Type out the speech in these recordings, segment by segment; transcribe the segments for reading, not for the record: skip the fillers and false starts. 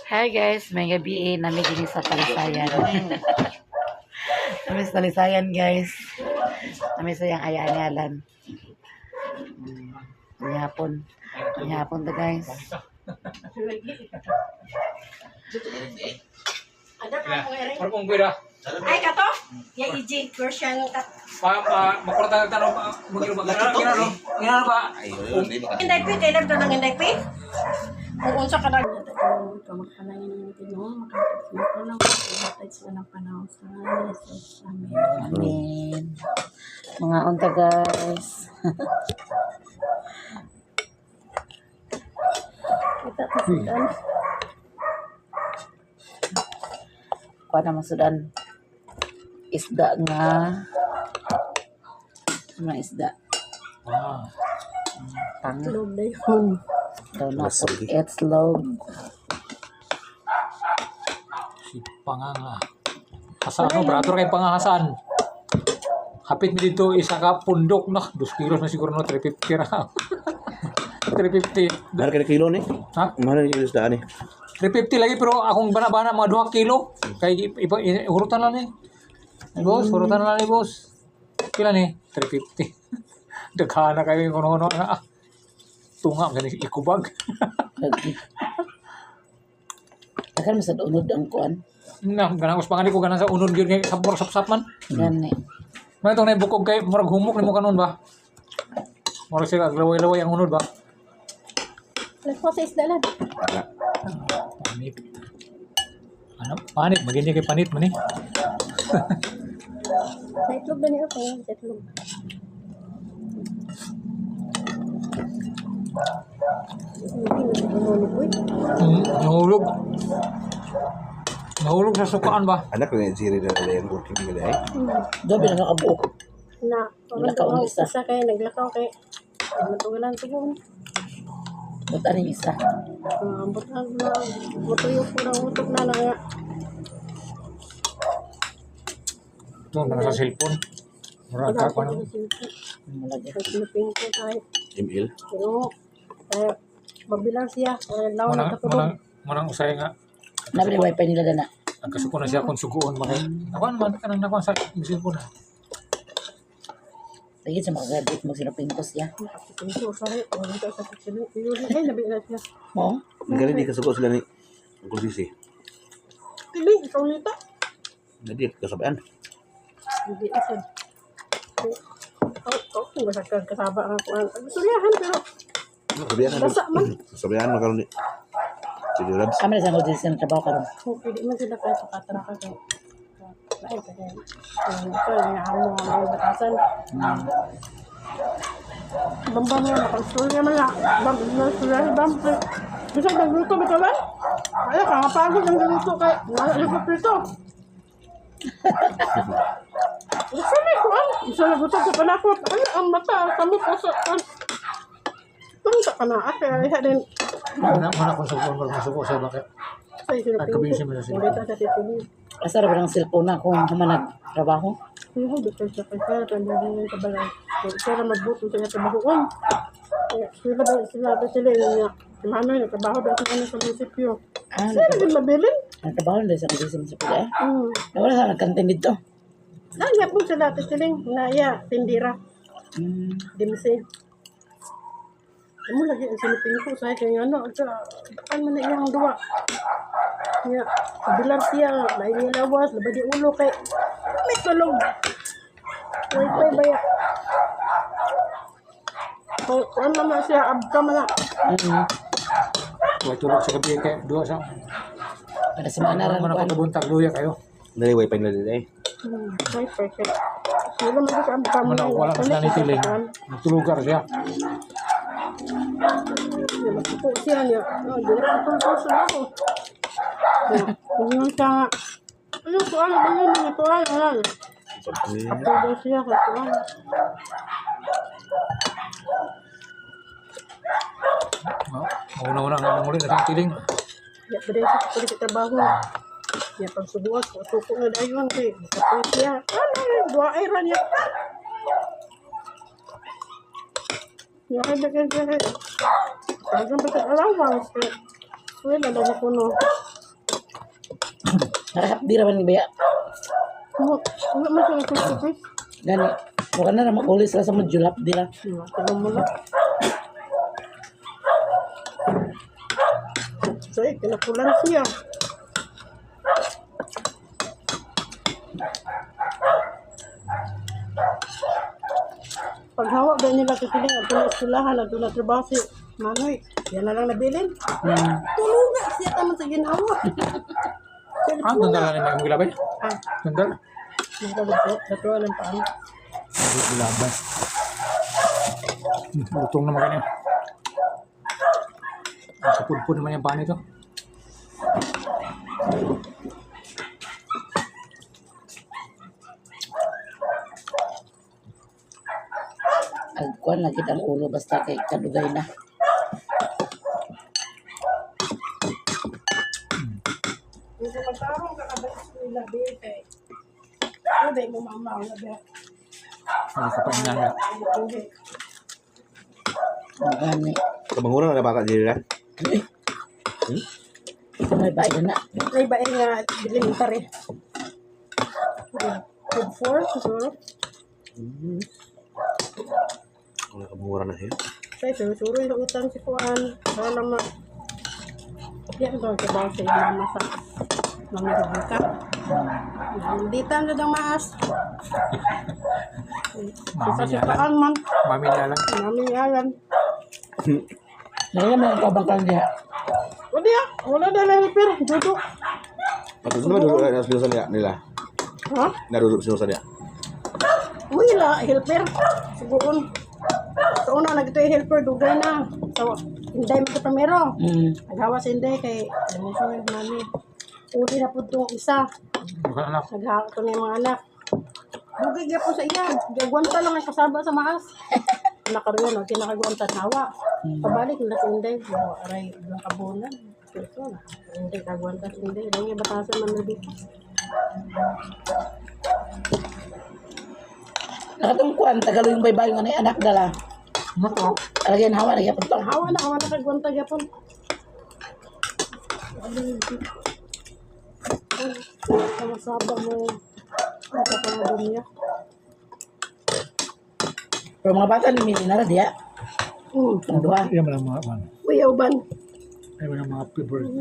Hi guys, may gabi eh, nami dinhi sa Talisayan. Nami sa Talisayan, guys. Nami sa iyang aya-anyalan. May hapon. May hapon to, guys. Pero kung kuya, Ay, kato? Ya, EJ, Persian cat. pa pa makurta ka tanong pa magiro ba ginano ginano ba? Inday P, kailan to ng Inday P? Kung unsa ka na. Amen. Mga unta, guys. Kita pa sudan. Kuha na masudan. Isda nga. Ano ang isda? Ah, Tanga. Tulog na yun. Daw na po. Itlog. Si panganga. Hasan no, brother kay pangahasan. Hapit mi dito isa ka pundok na, 2 kilos na siguro no, 350 ra. 350. Mahal ka na kilo ni? Ha? Mahal na kilo sa daan eh. 350 lagi pero akong bana-bana mga 2 kilo. Kay iba hurutan lang ni. Ay, boss, hurutan lang ni boss. Pila ni? 350. Daghana kayo yung kuno-kuno na. Ah. Tunga gani ikubag. Lagi. Tagal mo sa unod ang kuan. Na, ganang us pangani ko ganang sa unod gyud kay sapor sapsap man. Gani. May itong naibukog kay murag humok nimo kanon ba? Murag sila laway-laway ang unod ba? Nagpo sa isda lang. Wala. Panit. Ano? Panit magindi kay panit man eh. Sa itlog na niya ako. Sa itlog. Nahulog. Nahulog sa sukaan ba? Anak na zero na nila yung working nila eh. Doon na nakabuok. Na, Naglakaw ang isa. Isa kay naglakaw kay matugalan siguro. Ba't ano yung isa? Ah, butang na matuyo ko na utok na lang nga. Ito, nasa cellphone. Murag ka pa no. Malagi. Pagpinupin ko tayo. ML. Pero, kaya, mabilang siya. Kaya lawa na Manang katulog. manang manang usay nga Nabili wifi nila dana. nagkasuko na siya kung suguon makay. Ako man kanang nakuha sa cellphone na. Lagi sa makagraduate mo sinupingkos ya. Nakapipinto, sorry. Wala ka sa pagsilong. Ay, labi na siya. Mo? Nagaling di kasuko sila ni Uncle Sisi. Piling, ikaw nito. Hindi, kasabayan. Hindi, asad. Oh, oh, basta ka kasaba ang kuan. Suryahan pero Kasabayan na. Basa man. Kasabayan na karon ni. Sige, Rabs. Kami na sa mga sa trabaho karon. Kung pwede man sila kaya pakatra ka kay. Lain ka kay. Ito, yung amo ang batasan. Bamba mo na pag-surya man lang. Bamba na surya, bamba. Bisa nagluto ba ito ba? Ay, kakapagod ang galuto kay. Wala na prito. Isa may kuan. Isa nagutok sa panakot. Ay, ang mata, kamot sa kan. Tunta ka na. Ate, ay, din. Mana mana kung suguon murag masuko siya bakit. Ay, Ay, kabisi mo sa silpon. Ulit sa titili. Asa ra ba ng cellphone na kung humanag trabaho? Hindi ko sa kaya kaya hindi ka balay. Kaya magbuto sa trabahoon. Sila ba sila ba sila yung nga. Mano yung trabaho daw sila sa munisipyo. Ah, Sila din mabilin. nagtrabaho na sa kabisi mo sa pila eh. Nawala sa nagkantin dito. Nanya po sila siling na iya tindira dimse. Amo lagi ang sinipin ko sa kay ano sa kan man na iyang duwa. Nga bilar siya may nilawas labadi ulo kay may tulog. Wifi ba ya? Kuan man na siya abka man na. Wa tulog sa gabi kay duha sa. Para sa mga naran Mana kuan. ko buntag luya kayo. Dali, wifi nila nila eh. Wifi kay. Sila man sa abka man. Mana wala mas nanitiling. Nagtulugar siya. Masuko siya niya. Oh, di na katulog sa ako. Ingon siya nga. Ano kuan ano mga kuan ano. Apo daw siya kay kuan. Mauna-una nga muli na siyang tiling. Ya, pa sa kapalit sa trabaho. Ya, pag subuas, suko na dayon kay. Kapoy siya. Ano, dua ay ra niya. Ya, kay kay kay. Sagang pa sa allowance. Eskwela lang ako no. Nakahapdi raman ni Baya. Wala man siya face to face. Gani. Mukha na ra mag-uli sila sa module hapdi ra. Diba? Tulong mo lang. So, eh, kinakulan siya. Paghawa ba nila kasi nila, ato na eskwelahan, ato na trabaho si Manoy. Yan na lang nabilin. Tulunga siya taman sa ginawa. Ah, tundal na ni mga gilabay. Ah, Tundal. natuwa lang paano. Gilabay. Lutong naman kanya. Sa pudpud naman yung paano ito. Ang kuan lagi ang ulo basta kay kadugay na. Kasi magtarong ka ka ba sa eskwela, di kay. Ano ba mo mama ang labi? Ano ka pa inanga. Ang gani. Kabangura na bata dili ra. Eh. May bayo na. Ay ba nga elementary. Grade 4 siguro. Wala kabangura na siya. Kaya suro yung utang si Kuan. Para lang ma... Yan daw sa bawas sa iyang mama sa mama sa buka. Dito ang daw maas. Mami Sa si niya lang. Kuan man. Mami niya lang. Mami niya lang. Nakaya mo ang kabang karon diha. Wala ya. Wala na lang pero dudo. Patut na duduk na sinusan niya nila. Ha? Naruduk sinusan niya. Wala, helper. Suguon. Sa una, nagito yung helper, dugay na. So, hinday mo sa pamero. Naghawa sa hinday kay demonstrate mami. Uli na po itong isa. Bukan anak. Naghawa ko na yung mga anak. Dugay gyapon sa iya. Gagwanta lang ang kasaba sa maas. Nakaruyan, no? Kinakagwanta hawa. Pabalik na sa hinday. Oh, aray, ilang kabunan. Ito na. Hindi, kagwanta sa hinday. Lang yung batasan man na dito. Nakatong kuan tagalo yung baybayo nga na anak dala. Ano to? Alagyan hawa lagi pud to. Hawa na, hawa na kagwanta gyapon. Sama mo. Ang kapangabon niya. Pero mga bata ni Mili na ra diha. Ang duha. Yan mo lang mga man. Uy, uban. Yan mo lang mga favorite.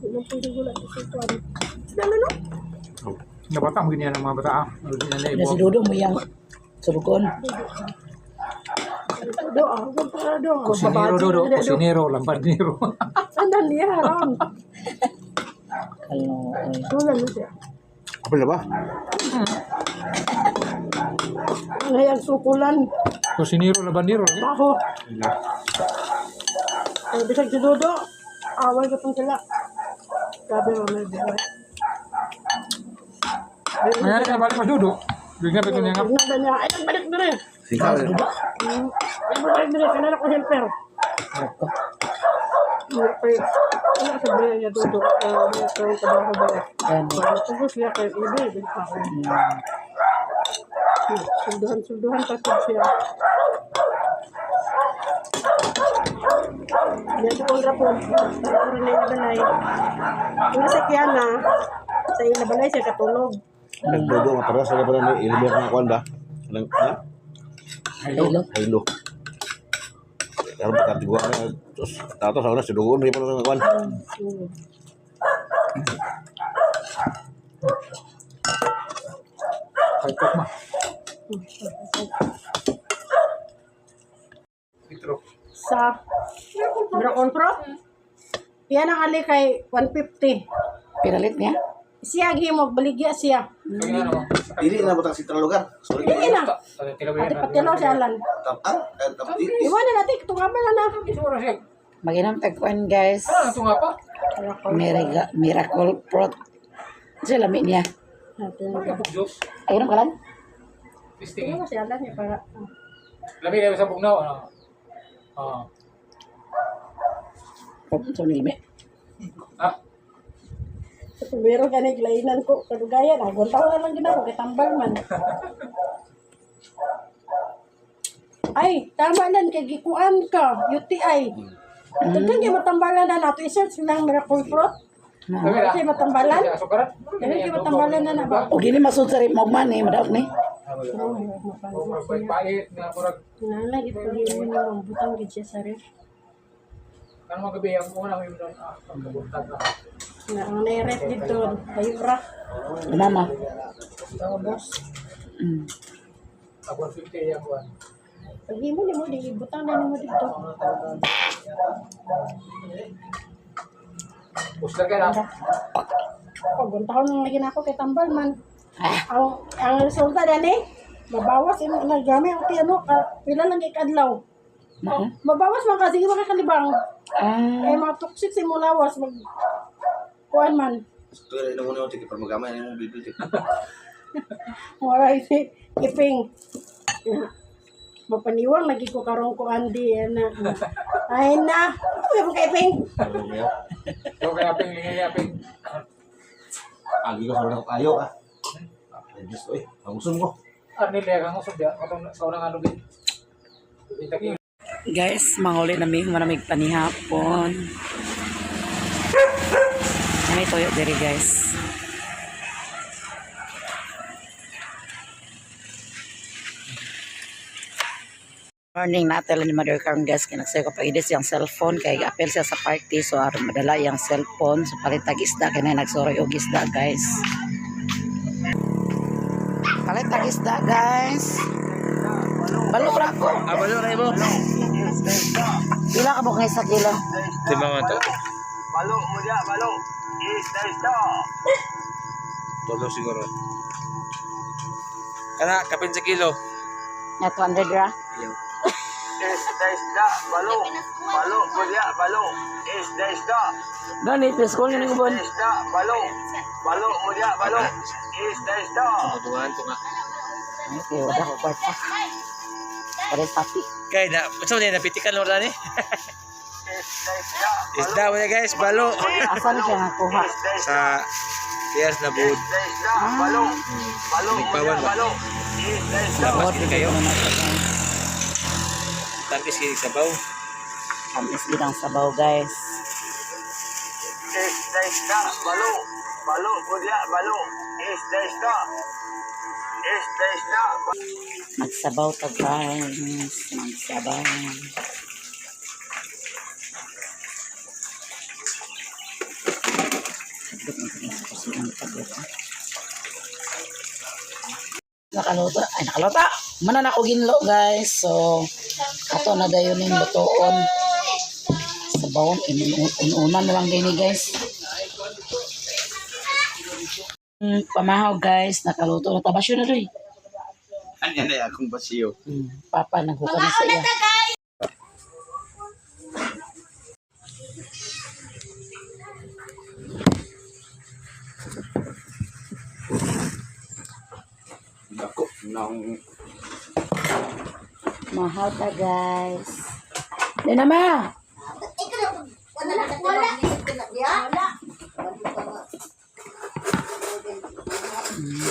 Ilang pwede wala sa sitwan. Sila no? Nabata mo ganyan ang mga bata ah. Ano din na Na si Dodo mo yang surukon. Do, ah, para do. Kusinero dodo, kusinero, lambadero. Andan niya haram. Kalo oy. Wala na siya. Apa na ba? Ang hayag sukulan. Kusinero, labandero. Eh. Baho. Nila. Eh, bisag si Dodo. Away ko pong sila. Grabe mo, may buhay. Mayari ka balik mas dodo. Bigyan pa ito niya nga. Tignan niya. Ay, nagbalik na rin. Sikaw. Ay, balik na rin. Kanala ko helper. Ako. Helper. Wala sa buhay niya, Dodo. May karoon trabaho ba? Gani. Tugos siya kay Ibe. Ibig pa ako. Sulduhan, sulduhan pa po siya. Yan sa kontra po. Puro na yung balay. Yung sa Kiana, sa ila balay siya katulog. Nagdodo nga para sa pala ni ilibir na kuan ba? Nang ha? Hello. Hello. Hilo. Karon pa katigwa na tos tato sa una sidugon rin pa na kuan. Kahit ma. Petro. Sa Dragon Pro, yan ang ali kay 150. Pinalit niya. Siya gihimog, baligya siya. Kaya ano? Dili na butang sitra lugar. Sorry. Dili na. Ate patilo si Alan. Ah, Iwan na natin, tungaban na na. Maginom tag kuan guys. Ano ito nga pa? Miracle fruit. Sa lami niya. Ano yung Diyos? Ayun ka lang. Testing. Tingnan mo si Alan niya para. Labi kayo sa bugnaw. Ano? Ah. Sa lami. Ah. Meron ka na glainan ko, kadugayan. Aguntaw na lang gina ko, kay tambal man. Ay, tama lang, kay gikuan ka, UTI. Daghan kay matambalan na nato i-search lang miracle fruit. Na. Kasi matambalan. Sukarat. Daghan kay matambalan na na ba. O gini masud sa rip mogman ni madaog ni. Pait nga murag Nala gid pag imo butang gid siya sa ref. kanang mga gabi ang una may doon ah pagkabuntag na. Na ang na-ref dito tayo ra. Mama. Oh, boss. Ako 50 yang kuan. Pag imo nimo di butang na nimo dito. Puslar kay na. Paguntahon lang lagi nako kay tambal man. Ah, Ang resulta dani mabawas imo naggamit og ano ka, pila lang kay kadlaw. mao. Mabawas man kasi mo kakalibang. Ah, Kay mga toxic sa imong lawas mag kuan man. Ito na muna ako, para magamay na yung bibi. Wala si iping. Mapaniwang lagi ko karong ko andi na. Ay na. Uy, mo kay iping. So kaya ping lingay ping. Agi ko sa unang kayo ah. Ay, Diyos, oy, pangusom ko. Arnil ya kang usab ya katong sa unang ano bi. Bitagi guys, manguli na mi, manamig panihapon. May toyo diri guys. Morning natin ni Mother Karen guys kay nagsayo ko pag-edit siyang cellphone kay apel siya sa party so aron madala iyang cellphone so palit tag isda kay na nagsuroy og isda guys. Palit tag isda guys. Balura ko. Ah, balo ra mo. Pila ka mo kay sa kilo? Lima man to. Tulo siguro. Kana kapin sa kilo. Na 200 ra. Ayaw. Gani, please call ni ko bon. Tutungan to nga. Okay, wala ko kwarta. Pare tapi. Kay na, unsa man napitikan mo ni? Isda mo na guys, balo. Asa na siya nakuha? Sa Tiyas na bud. Ah, Nagpawan ba? Lapas gid kayo. Tampis gid sabaw. Tamis gid ang sabaw, guys. Magsabaw ta guys. Magsabaw. Saglit ang tingin sa kusina ng pagluto. Nakaluto. Ay, nakaluto! Mana na ako ginlo, guys. So, ato na dayon ning lutoon. Sabawon, inuunan na lang din ni guys. Pamahaw guys, nakaluto na tabasyo na doy. Anya na akong basiyo. Papa naghuka na sa iya. Dako, nang Mahaw ta guys. Di na ma.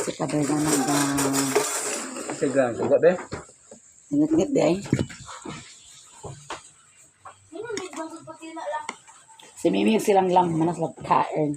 Si Padre na na guys. Sige, sige be. Ngit-ngit di ay. Si Mimi silang lang manas lag kain.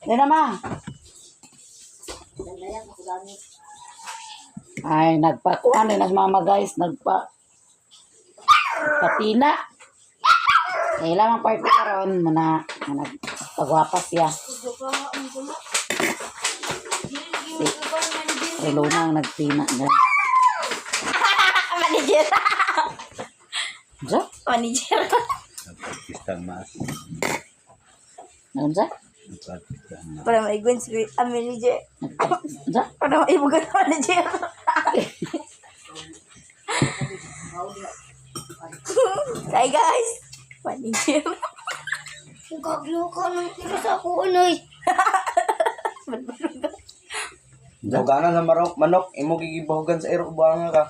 Di na ma. Ay, nagpakuan din na si mama guys, nagpa patina. Kailangan party karon mana mana pagwapa siya. Si Relona ang nagpina guys. Manager. Unsa? Manager. nagpagkistang mas. Unsa? Nagpagkistang mas. Para maigun si ang manager. Unsa? Para maibugan ang manager. Hi guys. Manager. Gaglo ka ng tiro sa ako, unoy. Buganan sa marok, manok, imo gigibahugan sa iro buanga ka.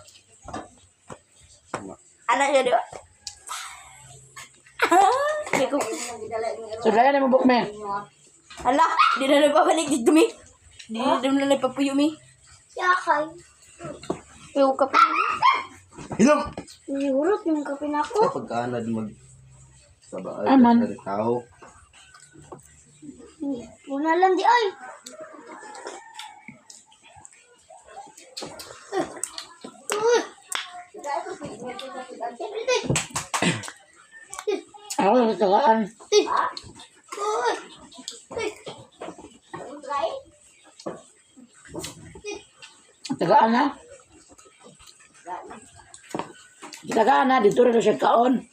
Anak siya di ba? Di ko- So dala na mo bukme. Hala, di na nagpabalik dito mi. Di na nagpapuyo mi. Yakay. Puyo ka pa. Hilom! Nihurot yung kape na ako. Pagkaanad mag sa baay Aman. sa tao. Una lang di ay. Ako sa tagaan. Tagaan na. Tagaan na, dito rin siya kaon.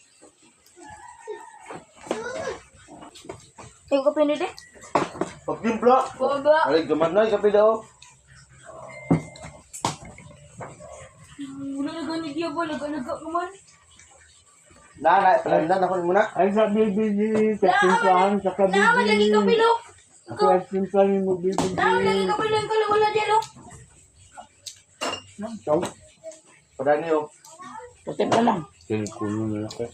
Yung kape nito. Pagtimpla! Baba. Ay, gaman na, kape daw. Wala na ganit niya ba? Nag-alaga ka man. Na, na, palandan ako muna. Ay sa BBG, sa timplahan sa Naaman lagi kabibig. kape lo. Sa timplahan mo BBG. Naaman lagi kape lo. Yung wala diyan lo. Ikaw, Padani oh. Puti pa lang. Kinukuno na lang.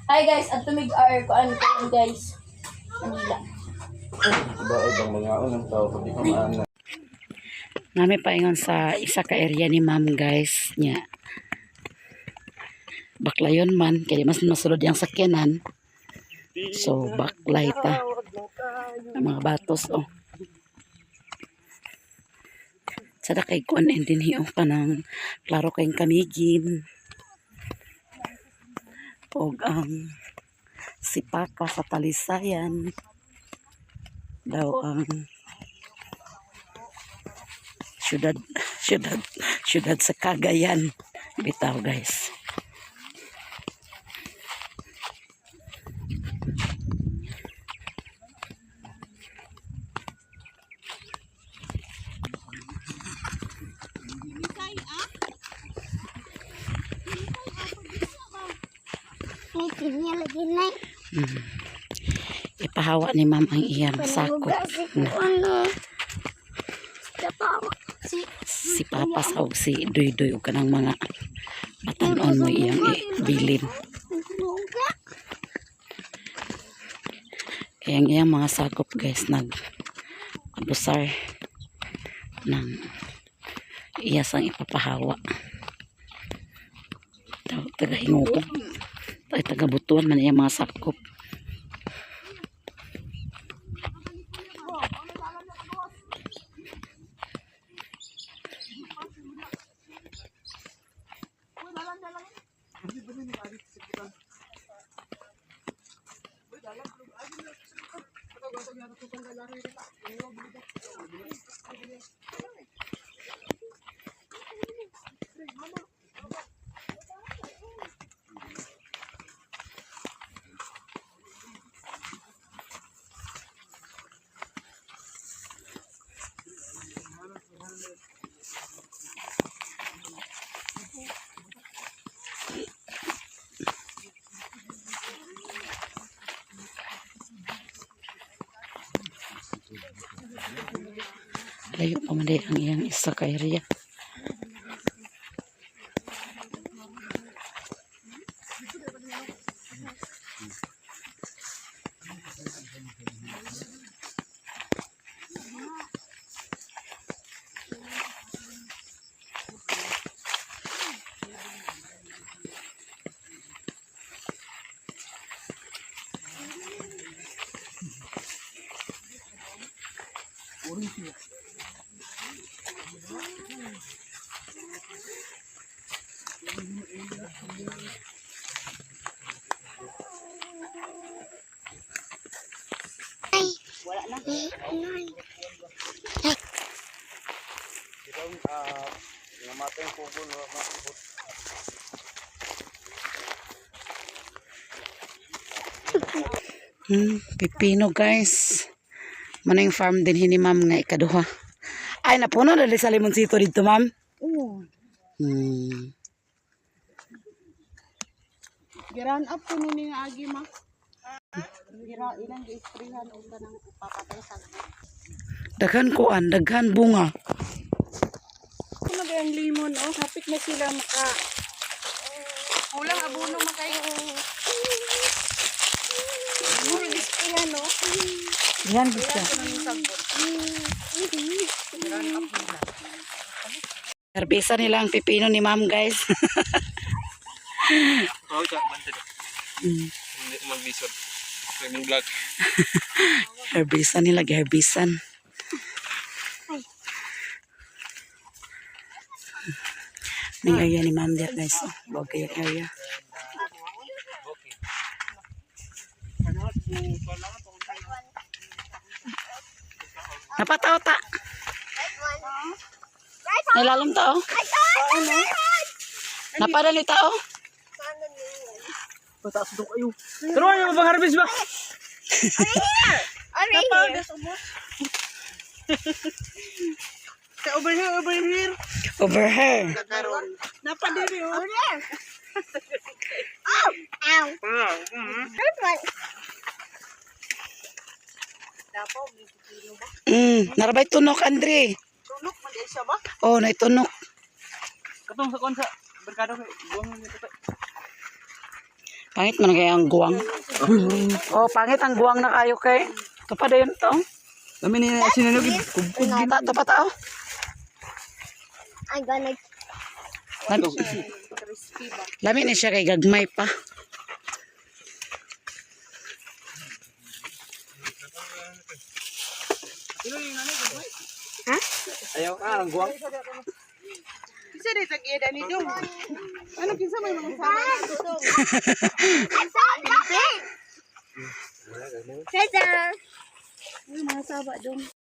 Hi guys, at tumig R ko ano ko guys. Manila. Baod ang mga unang tao, pag di ka maana. Nami paingon sa isa ka area ni ma'am guys niya. Baklayon man kay mas masulod yang sakyanan. So baklay ta. Ang mga batos oh. Sada kay kuan and din hiyo kanang klaro kayong kamigin. Og ang sipaka sa talisayan daw ang syudad syudad syudad sa Cagayan bitaw guys. May kanya lagi na. Ipahawa ni ma'am ang iyang sakop Panuga si ano. Kapawa. Si si Papa sa og si Duy Duy og kanang mga batan-on mo iyang ibilin. Nuga. Kaya ang iyang mga sakop guys nag abusar ng iyasang ipapahawa. Taga hingukog. Ay taga butuan man iyang mga sakop. Layo pa man ang iyang isa ka area. Pipino guys. Muna yung farm din hini ma'am nga ikaduha. Ay napuno na sa limonsito dito ma'am. Oo. Giran up ko ni nga agi ma. Gira ilang gi-sprayhan og kanang papatay sa. Daghan kuan, daghan bunga. Ano ba ang limon oh, hapit na sila maka. Kulang abono makay. Mura gi-sprayan oh. Yan siya. Giharbisa nila ang pipino ni ma'am, guys. Oh, ka bante. Hindi ko maglisod. Naging vlog. Harbisan nila, giharbisan. Ning area ni ma'am there, guys. Oh, wag kayo area. Napataw ta. Nilalom ta oh. Napadali ta oh. Pero ano bang harvest ba? Over here, over here. Over here. Napadiri oh. Over there. Oh, ow. Narabay tunok, Andre. Tunok man siya ba? Oh, naitunok. Katong sa kon sa barkado kay buwang nito pa. Pangit man kaya ang guwang. Oh, pangit ang guwang na kayo kay. Tupa dayon to. Kami ni sinanugid. Ta, tupa ta oh. I'm gonna Lami, lami ni siya kay gagmay pa. Ayaw ka ang guwang. Kinsa day tag-ida ni Dong? Ano kinsa may mga sama ni Dong? I saw nothing. Feather. Mga saba dong.